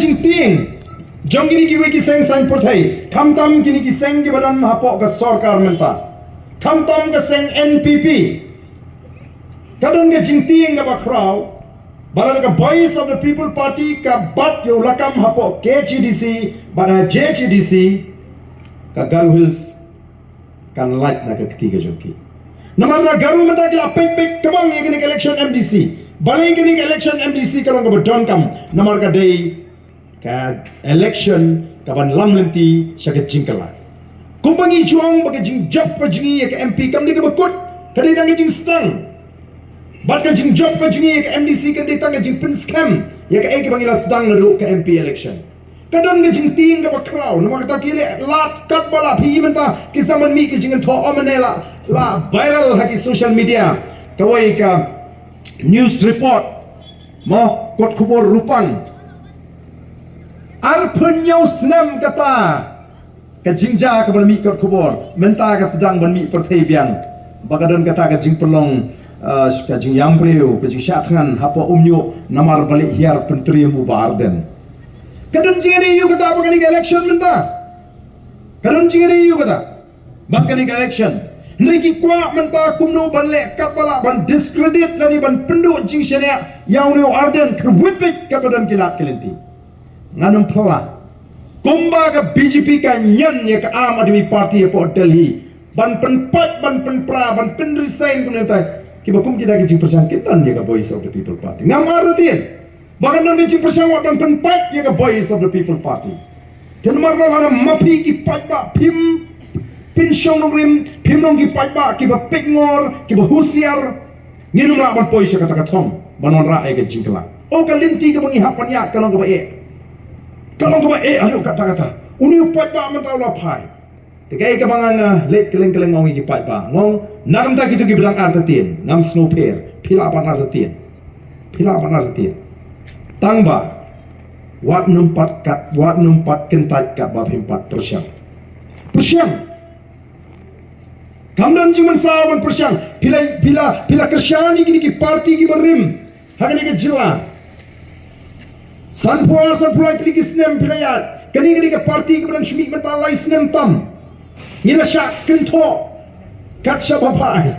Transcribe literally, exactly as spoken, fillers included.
jingtieng jong kine kiwei ki seng saiñ pyrthei, khamtam kine ki seng kiba don hapoh ka sorkar mynta, khamtam ka seng N P P, ka don ka jingtieng kaba khraw ba lada ka Voice of the People Party ka bat ïa u lakam hapoh K H A D C bad ha J H A D C, ka Garo Hills kan lait na ka kti ka jong ki. Namar na Garo mynta ki la peit peit kmang ïa kane ka election M D C. Balei kane ka election M D C ka long kaba donkam? Namar ka dei ka election kaban lam lynti sha ka jingkylla. Kumba ngi ju ong ba ka jingjop ka jong ngi ïa ka M P kam dei kaba kut, ka dei tang ka jingsdang. Bad ka jingjop ka jong ngi ïa ka M D C ka dei tang ka jingpynskhem ïa kaei kaba ngi la sdang naduh ka M P election. Ka don ka jingtieng kaba khraw, namar kata ki leh lad katba lah, phi i mynta ki sdang ban mih ki jingthoh, ym ne la, la viral ha ki social media kawei ka news report, mo, kot khubor Rupan. Arphew hynñiew snem kata ka jingjia kaba la mih kot khubor, mynta ka sdang ban mih pyrthei biang ba ka don kata ka jingpynlong, ah, ka jingïam briew, ka jingshah thngan hapoh Umñiuh namar ba leh hiar pyntriem u Bah Ardent. Ka don jingri ïa kata ba kane ka election mynta. Ka don jingri ïa kata ba kane ka election. Hynrei ki kwah mynta kumno ban leh katba lah ban discredit lane ban pynduh jingshaniah ïa une u Ardent, kyrwit peit katba don ki lad ki lynti. Ngan ym phylla. Kumba ka B J P ka ñion ïa ka Aam Aadmi Party hapoh Delhi ban pynpait, ban pynpra, ban pynresign kumne mynta, kiba kum kita ki jingpyrshang ki don ïa ka Voice of the People Party. Ngam artatien ba kan don ki jingpyrshang wat ban pynpait ïa ka Voice of the People Party. Te namar ba lada ma phi ki paidbah phim pynshong nongrim, phim long ki paidbah kiba peit ngor, kiba husiar, ngin ym lah ban poi sha kata ka thong ban wanrah ïa ka jingkylla. O, ka lynti kaba ngi hap ban ïaid ka long kaba eh. Ka long kaba eh haduh katta katta. Une u paidbah mynta u la phai. Te kaei kaba nga nga leit kylleng kylleng nga ong ïa ki paidbah, nga ong na ka bynta kito kiba dang artatien, ngam sngewpher. Phi lah ban artatien. Phi lah ban artatien. Tang ba wat nym pat kat, wat nym pat kyntait katba phim pat pyrshang. Pyrshang. Kam don jingmynsaw ban pyrshang. Phi la, phi la, phi la kyrshan ïa kine ki party kiba rim ha kane ka jylla. Sanphew ar, sanphew lai tylli ki snem phi la ïaid. Kane, kane ka party kaba dang shu mih mynta lai snem tam. Ngi la shah kynthoh kat shaba phai.